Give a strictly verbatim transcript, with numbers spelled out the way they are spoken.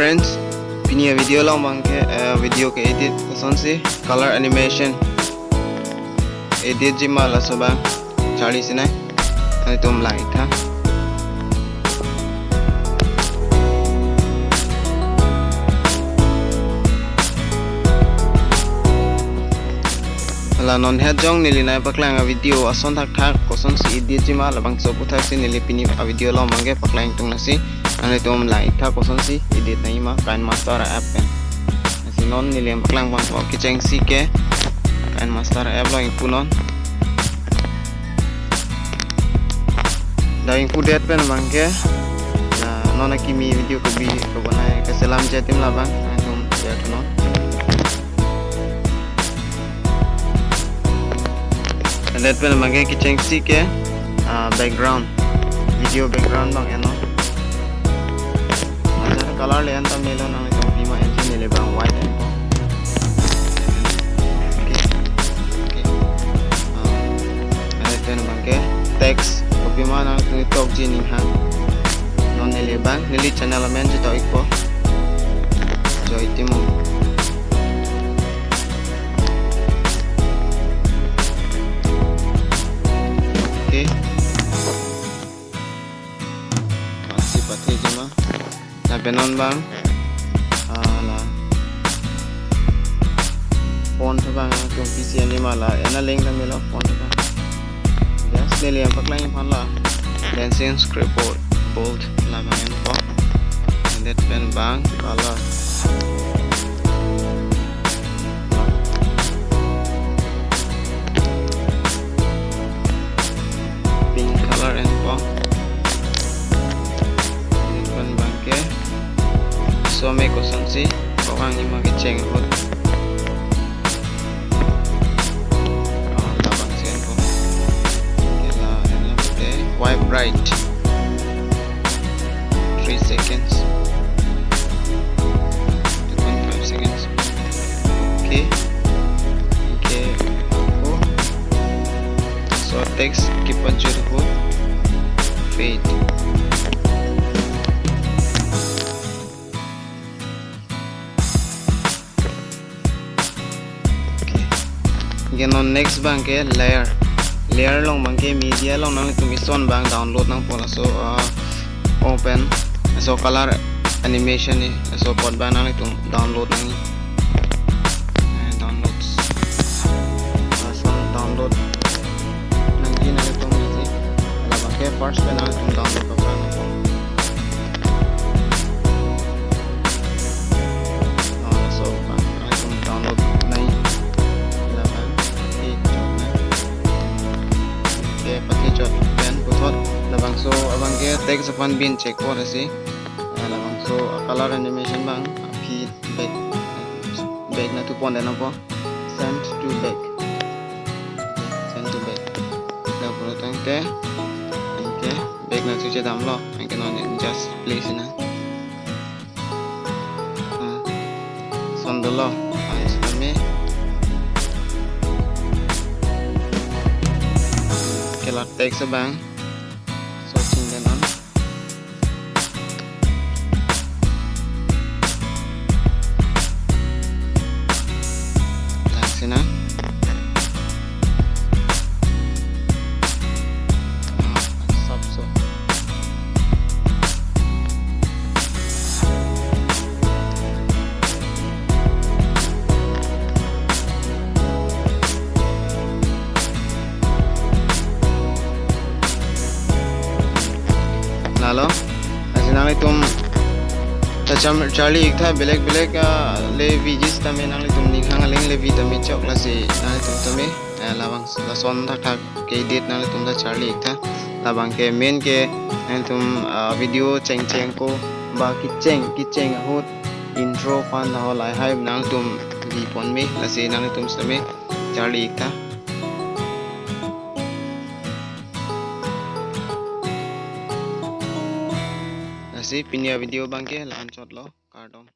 Friends, pini avideo along abangke, eh, video ke-edit kosonsi color animation editji ma laso abang charli sinai. Nanglitum lang-iktha. Hala non het jong neli nangpaklang avideo ason thakthak kosonsi editji ma labangso aputhaksi neli pini avideo along abangke paklang tung nasi. Nanglitum lang-iktha kosonsi edit nangji ma KineMaster app pen. Lasi non neli nangpaklang ponpo, kechengsi ke KineMaster app along ingpu non. Dak ingpudet pen abangke, la non akimi video kopi kebonai keselam jatim labang, nanglitum lihat non. Ladet pen abangke kechengsi ke, ah, background, video background abang ennon. Ajar color le-an ta melo, nanglitum pima ensi neli abang white enpo. Okay. Okay. Ah, ladet pen abangke text kopi ma nanglitum tokji ning hang. Non neli abang, neli channel amen chetok-ikpo, Joy Timung. Okay. Lasi pathejima. Lapen non abang, ah, la font abang, ah, tum P C N ma la, ena link la melo font abang. Just neli nangpaklang aphan la Dancing Script Bold, bold labang enpo. Ladet pen abang color. Pink color enpo. Lapen abangke some kosonsi kevangji ma kecheng ahut. Ah, labangsi enpo. Okay, la, la pute wipe right. Three seconds. Two point five seconds. Okay. Okay. Oh. So text keep on jut ahut. Fade. Okay. Anke non next abangke layer. Layer along abangke media along nanglitum ison abang download nangpo laso, ah, open. Laso color animation ni, laso apot abang nanglitum download nang. Eh, downloads. Lason download nangji nanglitum isi. Hala abangke first pen nanglitum download paprang nangpo. Oh, laso abang nanglitum download nang. Hala abang, okay, chot nang. Okay, pathejot pen puthot. Labangso abangke text aphan bin chekpo lasi. Ah, labangso color animation abang aphi back, back nangthu pondet nangpo. Send to back. Send to back. Dak pulo tangte, anke back nangthu chedamlo. Anke non just play sinang. Ah, lason dolo. Ah, isi kami. Anke la text abang. So, chingdet non. Lang sinang. Ah, sapso. Lalo, lasi nanglitum ta cham-, charli-iktha belek belek, ah, le viji sitame nanglitum ning hang aling le vi tame chok, lasi nanglitum tame, eh, labang lason thakthak ke-edit nanglitum ta charli-iktha. Labangke main ke nanglitum, ah, video chengcheng ko ba kecheng kecheng ahut intro aphan ta ho lahai nanglitum vi pon me, lasi nanglitum sitame charli-iktha. Lasi pini avideo abangke la-an chotlo, kardom.